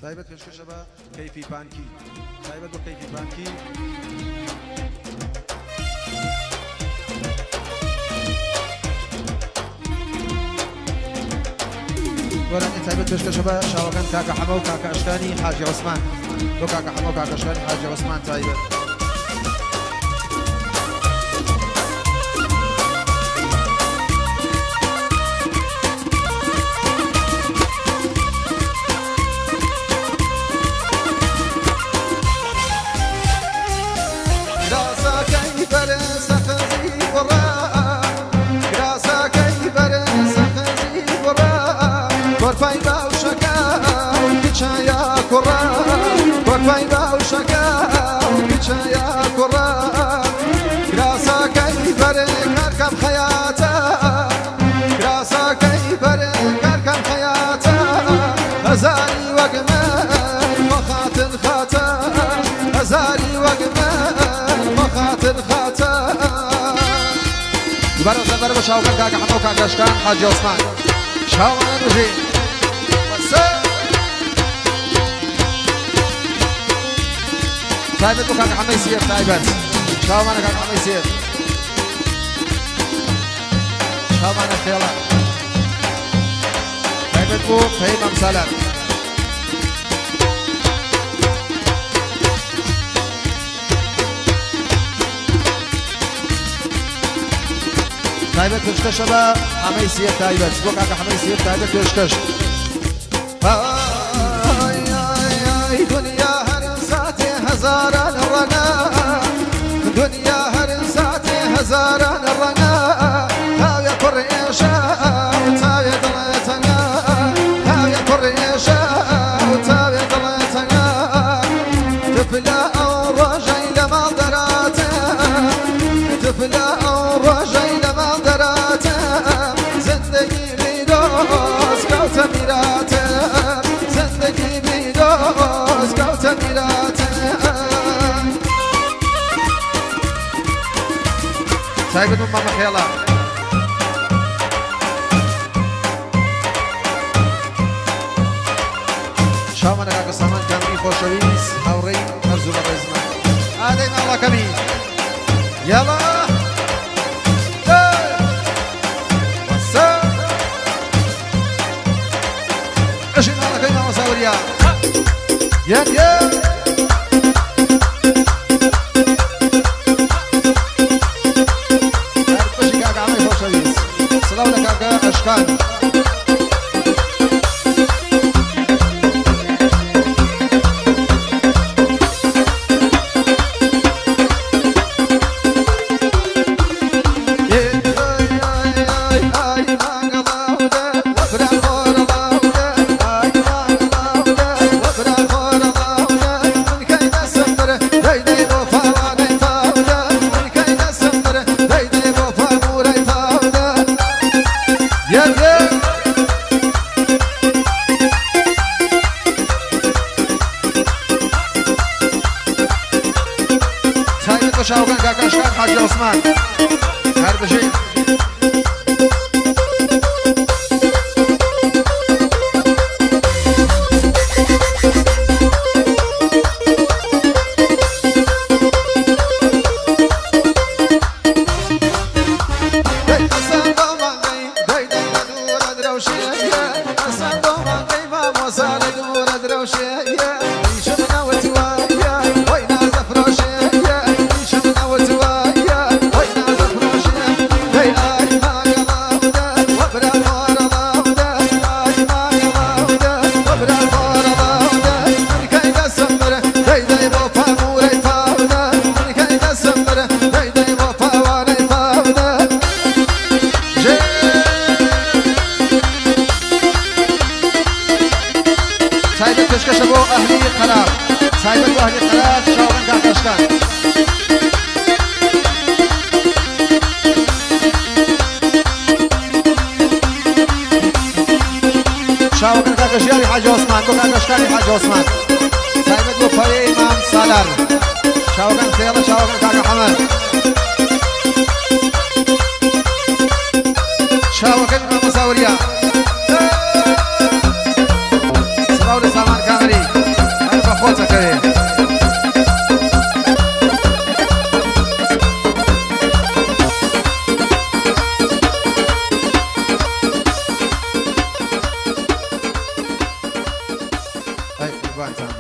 تایبەت پێشکەشە بە کەیفی پانکی. تایبەت بۆ کەیفی پانکی. گۆرانی تایبەت پێشکەشە بە شاوەکان کاکە حەمە و کاکە ئەشکانی حاجی عوسمان. بۆ کاکە حەمە و کاکە ئەشکانی حاجی عوسمان تایبەت. کۆرپای باوشەکە کچەیا کوڕە، کۆرپای باوشەکە کچەیا کوڕە، کراسەکەی بەرێ کارکەم خەیاتە، کراسەکەی بەرێ کارکەم خەیاتە، هەزاری وەک من بۆ خاتر خاتە، هەزاری وەک من بۆ خاتر خاتە. دووبارە زەنبەرە بە شاوەکان کاکە حەمە و کاکە ئەشکان حاجی عوسمان. شاوانە بژین. تایبەت بۆ کاکە حەمەی سیێر تایبەت. شاوانە کاکە حەمەی سیێر. شاوانە خێڵە. تایبەت بۆ پەیمام سالار. تایبەت پێشکەشە بە حەمەی سیێر تایبەت. بۆ کاکە حەمەی سیێر تایبەت پێشکەش. ئای دنیا هەر ساتێ هەزاران ڕەنگە، دنیا هەر ساتێ هەزاران ڕەنگە، تاوێ کوڕ ئێشە تاوێ دڵێ تەنگە، تاوێ کوڕ ئێشە تاوێ دڵێ تەنگە، تفلە ئەو ڕۆژەی لە ماڵ دەراتە، تفلە ئەو ڕۆژەی لە ماڵ دەراتە، زندگی بیدۆز کەوتە میراتە، زندگی بیدۆز کەوتە میراتە. تایبەت بۆ مامە خێڵە. شاوانە کاکە سامان کامری خۆشەویست هاوڕێی هەرزوو بە ڕێزمان. ئادەی ماڵەکەمی. یاڵا. وەسە. ئەژی ماڵەکەی مامۆستا وریا. یەک یەک. بژی کاکە عەمەی خۆشەویست. سڵاو لە کاکە ئەشکان. شاوەکان کاکە ئەشکان حاجی عوسمان. هەر بژین. تایبەت پێشکەشە بۆ ئەهلی قەرار. تایبەت بۆ ئەهلی قەرار شاوەکان کاکە ئەشکان. شاوەکان کاکە ژیاری حاجی عوسمان. بۆ کاکە ئەشکانی حاجی عوسمان. تایبەت بۆ پەیەی مام سالار. شاوەکان خێڵە شاوەکان کاکە حەمەد. شاوەکان مامۆستا وریا. سڵاو لە سامان کامری. قوربانتان.